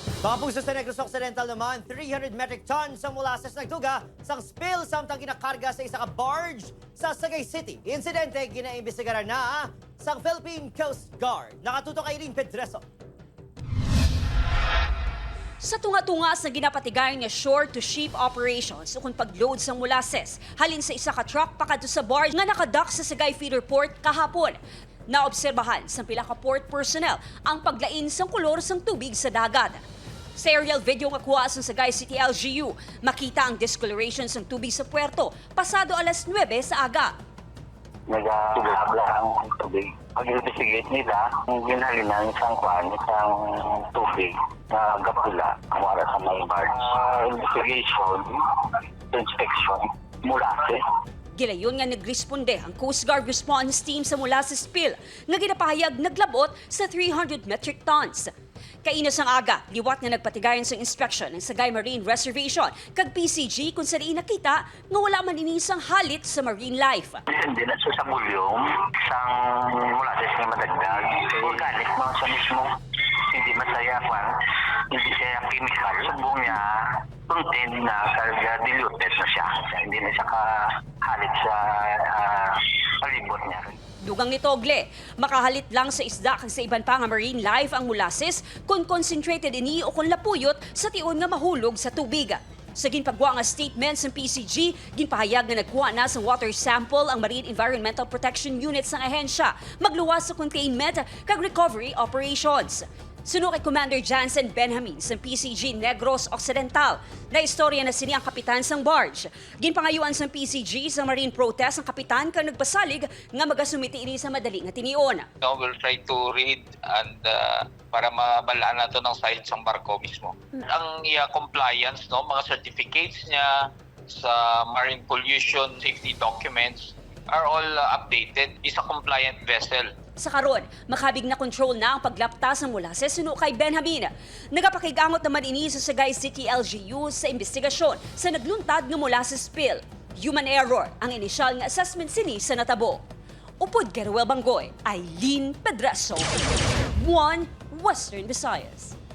Mga puso, sa Negros Occidental naman, 300 metric tons ang molasses nagduga sang spill samtang ginakarga sa isa ka barge sa Sagay City. Insidente ginaimbestigaran na sang Philippine Coast Guard. Nakatutok Irene Pedreso. Sa tunga-tunga sa ginapatigayon nga shore-to-ship operations o kung pagload sa molasses, halin sa isa ka truck pakadto sa barge nga nakadock sa Sagay Feeder Port kahapon. Naobserbahan sa pila ka port personnel ang paglain sang kolor sang tubig sa dagat. Sa aerial video nga kuha sa Sagay City LGU, makita ang discoloration sang tubig sa puerto pasado alas 9 sa aga. Nag-aabla ang tubig. Pag-investigate nila, ang ginhalinan isang kwan, isang tubig na gapula, wala sa may barge. Investigation, inspection, molasses. Gilayon nga nagresponde ang Coast Guard Response Team sa molasses spill nga ginapahayag naglabot sa 300 metric tons. Kaina sang aga, liwat nga nagpatigayon sa inspection ng Sagay Marine Reservation kag PCG kung sa diin nakita nga wala man ini isang halit sa marine life. Hindi na siya sa volume, isang molasses nga madagdag. Organic man siya mismo. Hindi masaya kwan, hindi siya chemical. Subong niya, content na kag diluted na siya. Hindi na siya kahalit sa palibot niya. Dugang ni Togle, makahalit lang sa isda kag sa iban pa nga marine life ang molasses kung concentrated ini o kung lapuyot sa tion nga mahulog sa tubig. Sa ginpagwa nga statement sa PCG, ginpahayag nga nagkuha na sa water sample ang Marine Environmental Protection Unit sa ahensya, magluwas sa containment kag recovery operations. Suno kay Commander Jansen Benjamin sa PCG Negros Occidental. Na istorya na sini ang kapitan sang barge. Ginpangayuan sa PCG sa marine protest ang kapitan kag nagpasalig nga magasumiti ini sa madali nga tinion. No, we'll try to read and para mabalaan nato ng site sang barko mismo. Ang iya compliance, no, mga certificates niya sa marine pollution safety documents are all updated. Is a compliant vessel. Sa karon, makabig na control na ang paglapta sa molasses suno kay Benjamin. Nagapakigangot naman ini sa Sagay City LGU sa investigasyon sa nagluntad nga molasses spill. Human error ang inisyal nga assessment sini sa natabo. Upod kay Ruel Banggoy, Eileen Pedraso, 1 Western Visayas.